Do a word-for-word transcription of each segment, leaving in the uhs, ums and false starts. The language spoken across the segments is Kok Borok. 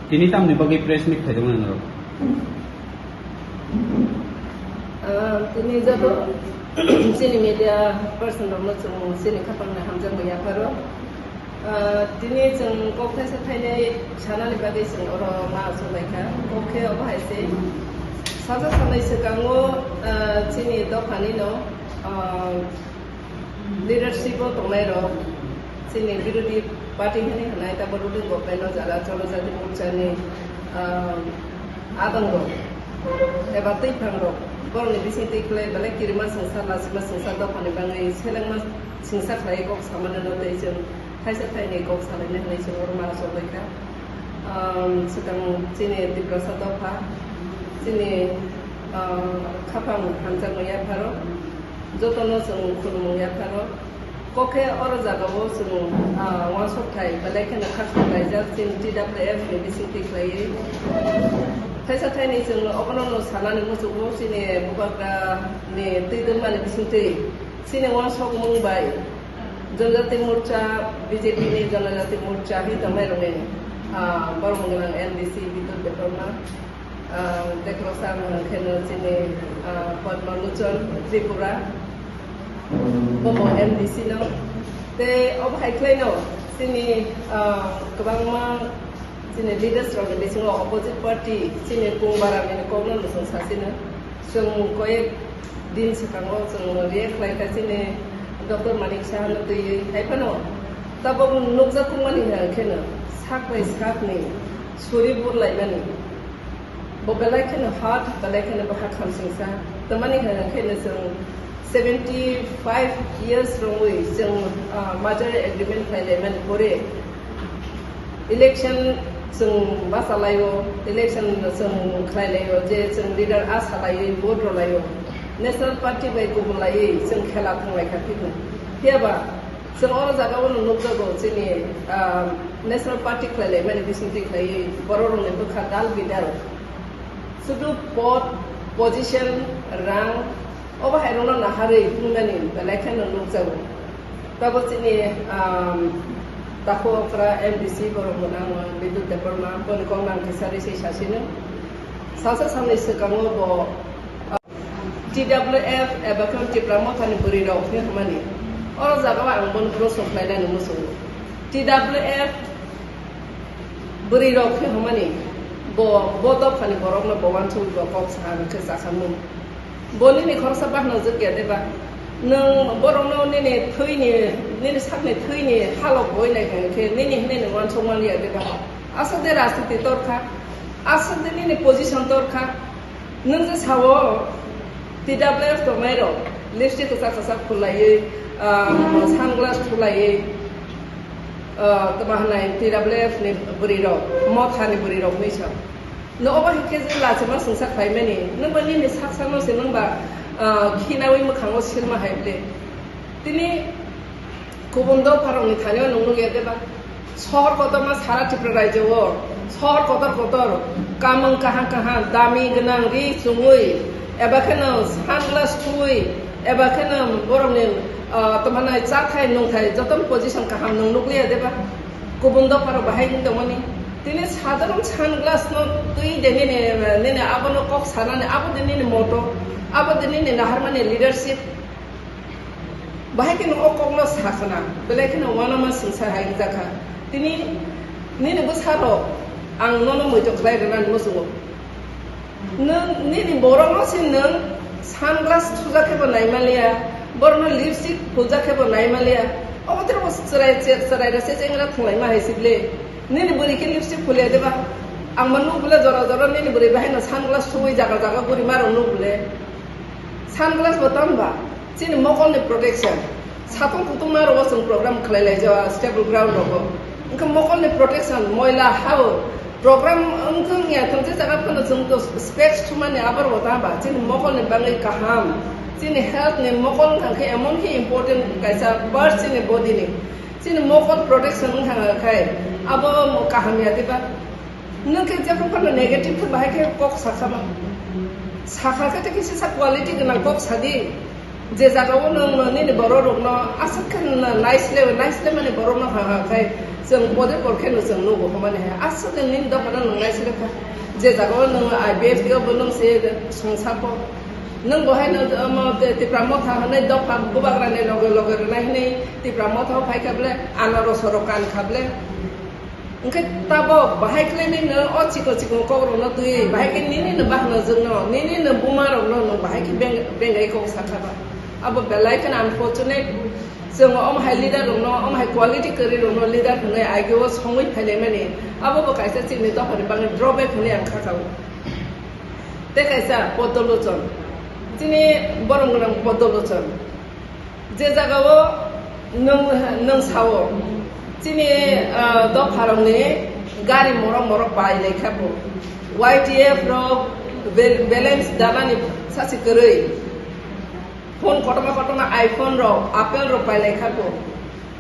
Tini tamni bagwi press meet khaidong nang rok? Ah, tini joto chini media person rokno chwng chini khapangni hamjakmung yapharo. Ah, tini chwng kok thaisa thainwi sanani bagwi chwng oro ma achuk laikha. Kok khe obo hai se, salsa salnwi swkango, ah, chini dophani no, ah, leadership o tongnai rok, chini birodhi party hwnwi hwnai, tamo ruling government o jara Jonojati Morcha ni, ah, adong rok eba twiphang rok, borokni bising twi khlai belai kirima swngsa, lasima swngsa dophani bagwi selengma swngsa khlai kok samani no tei chwng thaisa thainwi kok salaina hwnwi chwng oro ma achuk laikha. Um, swkang chini Tiprasa dopha, chini, um, khapang hamjakmung yapharo, jotono chwng khulumung yapharo. Kok khe oro jagao chwng, ah, uansuk thai belai kheno khakchang laijak chini T W F ni bising twi khlaiwi. Thaisa thainwi chwng obono no sanani muchungo chini bubagra ni twi tongmani bising twi chini uansukmung bai Jonojati Morcha, B J P ni Jonojati Morcha hi tongmai rokni, ah, borok mung gwnang M D C Bidut Debbarma, ah, tei khoroksa mung kheno chini, ah, Padma Lochon Tripura, bobo M D C no. Tei obo hai khlaino chini, ah, kwbangma chini leaders rokni bisingo opposite party chini Kung Baramni kokno no chwng sasino. Chwng koyek din swkango chwng react khlaikha chini Doctor Manik Saha no twiwi. Hai phano tabok nukjak tongmani hwnkheno sak bai sakni suri burlaimani. Bo belai kheno hard, belai kheno bo ha khamsingsa. Tamani hwnkheno chwng seventy five years rwngwi chwng, ah, merger agreement khlailaimani pore election chwng bachalaio, election chwng khlailaio, je chwng leader a salaiwi vote rwlaio, National Party bai kubun laiwi chwng khela thanglaikha phikung. Phiyaba chwng oro jagao no nukjago chini, ah, National Party khlailaimani bisingtwi khlaiwi borok rokni bwkha dal bidal. Sudu pod, position, rang, obo hai rokno naharwi thumnani belai kheno nukjago. Tabok chini, um, takhuk okra M D C borok mwnang Bidut Debbarma, boni kokno ang kisa risi sasino. Salsa salni swkango bo, uh, T W F eba khe Tipra Mothani bwrwi rok hinwi hwnmani. Oro jagao ang bono proshno khlainani muchungo. T W F bwrwi rok khe hwnmani, bo, bo dophani borokno bo uansugwi bo kok sa hwnwi khe chasamung. Bo nini khoroksa bahanajwk ya de ba? Nwng borokno nini thwini, nini sakni thwini halok boi nai hwn khe nini hwnwi nwng uansuk man ya de ba? Aswk de rajniti tor kha, aswk de nini position tor kha. Nwng je sao T W F tongnai rok lipstick kwchak kwchak phulaiwi, ah, sunglass phulaiwi, ah, tamo hwnai T W F ni bwrwi rok, Motha ni bwrwi rok hinwi sa. Nwng obo hai khe je lachima swngsa khlaimani, nwng ba nini sak sakno se nwng ba, ah, khinawi mwkhango silma hai ble. Tini kubun dopharokni thani-o nwng nukya de ba? Sohor kotorma sara Tripura rajyo-o, sohor kotor kotor, kamung kaham kaham, dami gwnang ri chumui, eba kheno sunglass thuwi, eba kheno borokni, ah, tamo hwnai chathai nungthai jotono position kaham nwng nukliya de ba? Kubun dopharok bahai wng tongmani. Tini sadharon sunglass no twi de nini, nini abono kok sanani, abo de nini moto, abo de nini naharmani leadership. Bahai kheno o kokno sakhna, belai kheno uanama swngsa hai wngjakha. Tini nini bwsarok ang nono muitok khlai rwnani muchungo. Nwng nini borokno se nwng sunglass thujak khe bo naimanliya, borokno lipstick phulja khe bo naimanliya. Obo tei bo chwrai, chwrai rw se chengra thwnglaima hai se ble. Nini bwrwi khe lipstick phuliya de ba? Ang ma nuk bole jora jora nini bwrwi bahai no sunglass thuwi jaga jaga guri ma rw nuk bole. Sunglass bo tamo ba? Chini mokolni protection. Satung kutung ma rw o chwng program khlai lai jao stable ground rogo. Wngkha mokolni protection, moila ha o program wngthung ya thung je jaga phano chwng to specs thumani abar bo tamo ba? Chini mokolni bagwi kaham. Chini health ni mokol wngkha khe emon khe important kaisa part chini body ni. Chini mokol protection wngkha khai abo kaham ya diba? Nwng khe jephru phano negative khe bahai khe kok sakha ba? Sakha khe tei kisa sa quality gwnang kok sadi. Je jagao nwng nini borok rokno aswk khe naisle naisle mani borokno ha ha khai chwng bode bor khe no chwng nugo hwnmani hai aswk khe nini dophano nwng naisle kha. Je jagao nwng I B F T o bo nwng se songsa po. Nwng bo hai no, omo, Tipra Motha hwnwi dopha bubagrani loge loge rwnai hwnwi Tipra Motha o phai kha ble, ano rosoro kan kha ble. Hwnkhe tabok bahai khlainai no o chikon chikon kok rokno twi, bahai khe nini no bahno jwngno, nini no buma rokno nwng bahai khe beng-, bengai kok sakha ba. Abo belai kheno unfortunate. Chwng omo hai leader rokno, omo hai quality kwrwi rokno leader hwnwi ageo songwi phailai mani. Abo bo kaisa chini dophani bagwi drawback hwnwi ang kha kao. Tei kaisa Poddo Lochon. Chini borom gwnang Poddo Lochon. Je jagao nwng, nwng sao, chini, ah, dopharokni gari morok morok pailai kha bo. Y T F rok bal-, balance danani sachi kwrwi. Phone kotorma kotorma iPhone rok, Apple rok pailai kha bo.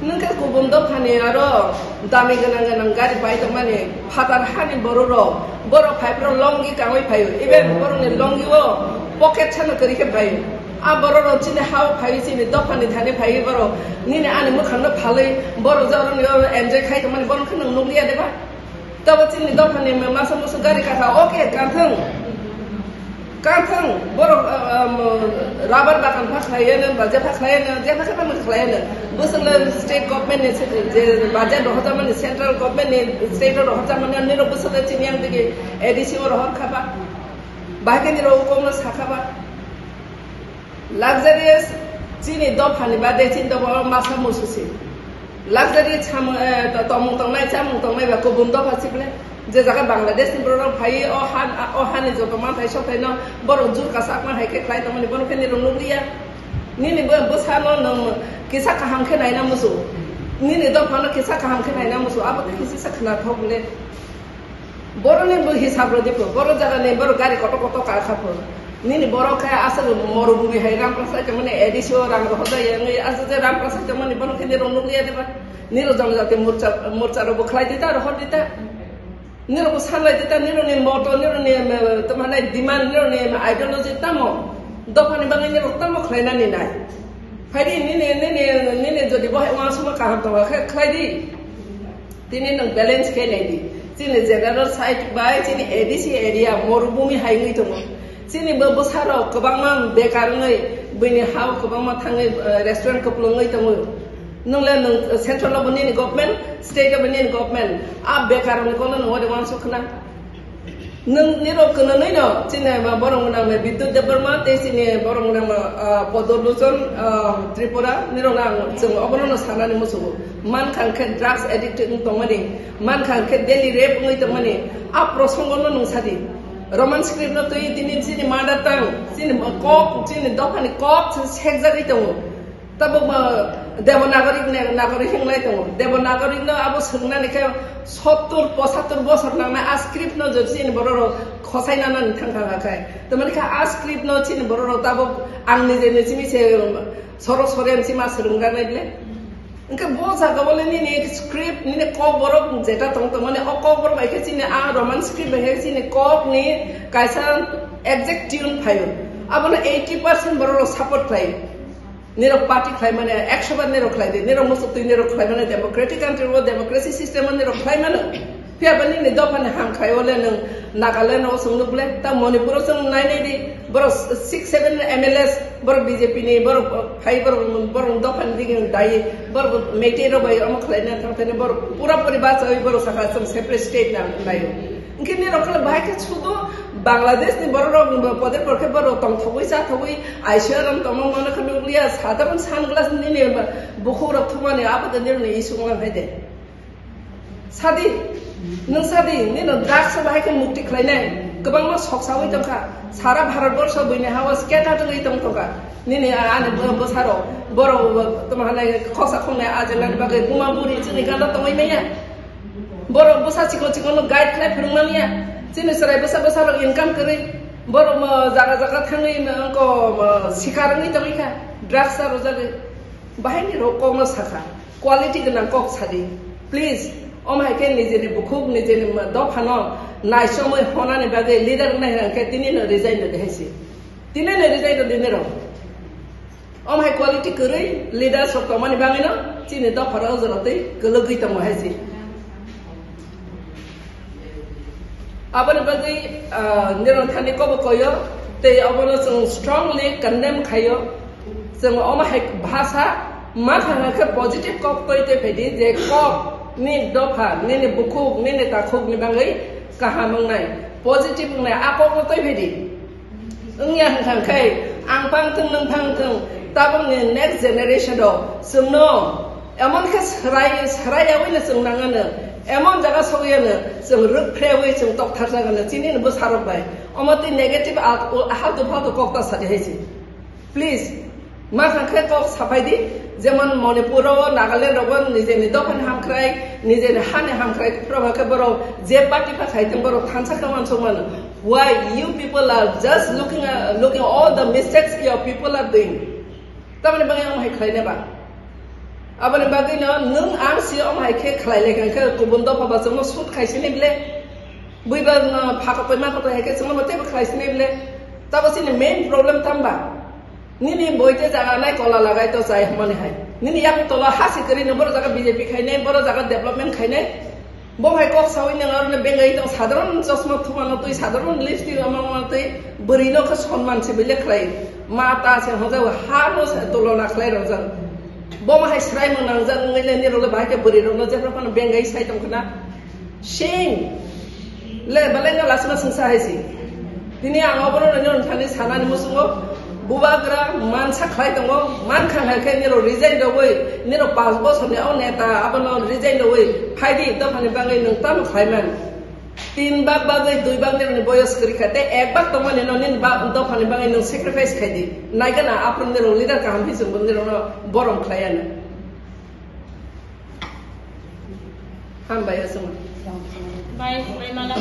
Nwng khe kubun dophani aro dami gwnang gwnang gari pai tongmani phatar hani borok rok, borok phai phro longi kangwi phaio, even borokni longi o pocket sano kwrwi khe phaio. A borok rok chini ha o phai chini dophani thani phai borok nini ani mwkhang no phalwi borok je oro ni oro enjoy khai tongmani borok khe nwng nukliya de ba? Tabo chini dophani masa musu gari kasa, okay, kanthang. Kanthang, borok, ah, ah, mo-, rubber bagan pha khlaiya no, baja pha khlaiya no, je pha khe pha khlaiya no. Bwswk le state government ni se-, je baja rohorjak mani, central government ni state o rohorjak mani, nini rok bwswk le chini yang digi A D C o rohor kha ba. Bahai khe nini rok kok no sa kha ba. Luxurious chini dophani bade chini dophano masa musu se. Luxury samung, eh, to-, tongmung tongnai, chamung tongnai ba kubun dopha sible. Je jaga Bangladesh ni borok phai o ha, o hani joto manthai sothai no borok jur kasak ma hai khe khlai tongmani bono khe nirok nukliya. Nini bo bwsano nwng kisa kaham khe naina musu. Nini dophano kisa kaham khe naina musu. Abo khe kisa khna thok le. Boroni bo hisab rodi po, boro jaga ni boro gari koto koto ka kha po. Nini boro khe aswk morubumi hai ram prasai tongmani A D C o rang rohor jai ya, ngi aswk je ram prasai tongmani bono khe nirok nukliya de ba? Nirok jangjati morcha, morcha rok bo khlai di ta, rohor di ta. Nirok bo sanlai di ta, nirok ni moto, nirok ni, em, tamo nai demand, nirok ni ideology tamo. Dophani bagwi nirok tamo khlainani nai. Phai di, nini, nini, nini jodi bo hai uansukma kaham tongo khe khlai di. Tini nwng balance khe nai di. Chini general side bai chini A D C area morubumi hai wngwi tongo. Chini bo bwsarok kwbangma bekar wngwi, buini ha-o kwbangma thangwi, eh, restaurant kwplwngwi tongo. Nwng le nwng central o bo nini government, state o bo nini government. A bekar wngwi kono nwng ode uansuk khna. Nwng nirok kwnanwi no chini ma borok gwnang me Bidyut Debbarma tei chini borok gwnang ma, ah, Poddo Lochon, ah, Tripura nirok no ang chwng obono no sanani muchungo. Mankha khe drugs addict wng tongmani, mankha khe daily rape wngwi tongmani, a prosongo no nwng sadi. Roman script no twi tini chini mother tongue, chini kok, chini dophani kok sekjagwi tongo. Tabuk bo Devanagari ne, Nagari hinglai tongo. Devanagari no abo swngnani khe sottur, pochattur bosor nangnai a script no jodi chini borok rok khosai nanani thang thang kha. Tamani khe a script no chini borok rok tabuk ang nije nijini se soro sore si ma swrwng rwnai le. Hwnkhe bo jaga o le nini script nini kok borok jeta tong tongmani o kok borok bai khe chini a Roman script bai khe chini kok ni kaisa exact tune phaio. Abono eighty percent borok rok support khlaio. Nirok party khlai mani, ekso bar nirok khlai di, nirok muchuk twi nirok khlai mani, democratic country o democracy system o nirok khlai mano. Phiya ba nini dopha ni ham khlai o le nwng Nagaland o chwng nuk le, ta Manipur o chwng nai nai di, borok six seven M L As, borok B J P ni, borok phai borok, borok dopha ni digi dai, borok Meitei rok bai omo khlai na thang thani, borok pura puri bachawi borok saka chwng separate state na nai o. Hwnkhe nirok khe bahai khe sudu Bangladesh ni borok rok poder porkhe borok tongthogwi chathogwi I C R M tongma mano khe nukliya, sadharon sunglass nini bukhuk rok thumani abo de nirok ni issue wngkha de. Sadi, nwng sadi, nino drugs bahai khe mukti khlainai, kwbangma soksawi tongkha, sara Bharat borsho buini ha-o scatter wngwi tong tongkha. Nini a-, ani bwsarok, borok tongma hanai khoksa khongnai ajelani bagwi buma buri chini gana tongwi manya. Borok bwsa chikon chikon no guide khlai phwrwng manya. Chini chwrai bwsa bwsa rok income kwrwi. Borok mo jaga jaga thangwi mo wngko mo sikar wngwi tongwi kha. Drugs aro jagwi. Bahai ni rok kok no sakha. Quality gwnang kok sadi. Please. Om hai khe nijeni bukhuk nijeni mo dopha no naichomwi honani bagwi leader wngnai hwnkhe tini no resign rwdi hai se. Tini no resign rwdi nirok. Omo hai quality kwrwi leaders rok tongmani bagwino chini dopharo o jora twi kwlwgwi tongo hai se. Aboni bagwi, ah, nirok thani kobo koyo, tei obono chwng strongly condemn khaio. Chwng omo hai bhasa ma thangna khe positive kok twi twi phaidi, je kok ni dopha, nini bukhuk, nini takhuk ni bagwi kaham wngnai, positive wngnai, a kokno twi phaidi. Wngya hwnkha khe ang phang thung, nwng phang thung, tabukni next generation rok chwngno emon khe swrai, swraiyawi no chwng nangano, emon jaga sogwi ano chwng rwk phrewi chwng tokthar jagano chini no bwsarok bai. Omo twi negative a-, o-, haltu phaltu kok ta sadi hai se. Please, ma kha khe kok saphai di, jemon Manipur o, Nagaland rogo nijeni dophani hamkrai, nijeni hani hamkrai, phro khe borok je party pha khai thung borok thansa khe uansuk mano. Why you people are just looking, uh, looking all the mistakes your people are doing? Tamoni bagwi omo hai khlai nai ba? Aboni bagwi no nwng ang si omo hai khe khlai lai kha khe kubun dopha ba chwngno shoot khai sini ble. Bui ba no pha kotoi ma kotoi hai khe chwngno bo teibo khlai sini ble. Tabo sini main problem tam ba? Nini boi te jaga nai kola lagai to chai hwnmani hai. Nini yak tola ha si kwrwi no borok jaga B J P khai nai, borok jaga development khai nai. Bo hai kok sawi nang aro ne bengai tong sadharon chosma thumano twi sadharon lipstick amang twi bwrwi no khe sonman se bile khlai. Ma ta se hojao ha no se tulona khlai rojak. Bo ma hai srai mung nangjak wngwi le nirok le bahai khe bwrwi rok no jephru phano bengai sai tong khna. Shame. Le balai no lasima sungsa hai si. Tini ang obono nini thani sanani musungo bubagra mansa khlai tongo, man kha hai khe nirok resign rogwi, nirok panch bosorni o neta abono resign rogwi phaidi, dophani bagwi nwng tamo khlai man. Tin bak bagwi dui bak nirokni boyos kwrwi kha, tei ek bak tongmani no nini ba-, dophani bagwi nwng sacrifice khai di. Naigana aphuru nirok leader kaham hisingbo nirokno borom khlai ano. Hambai aswk. Bai, bai, mala,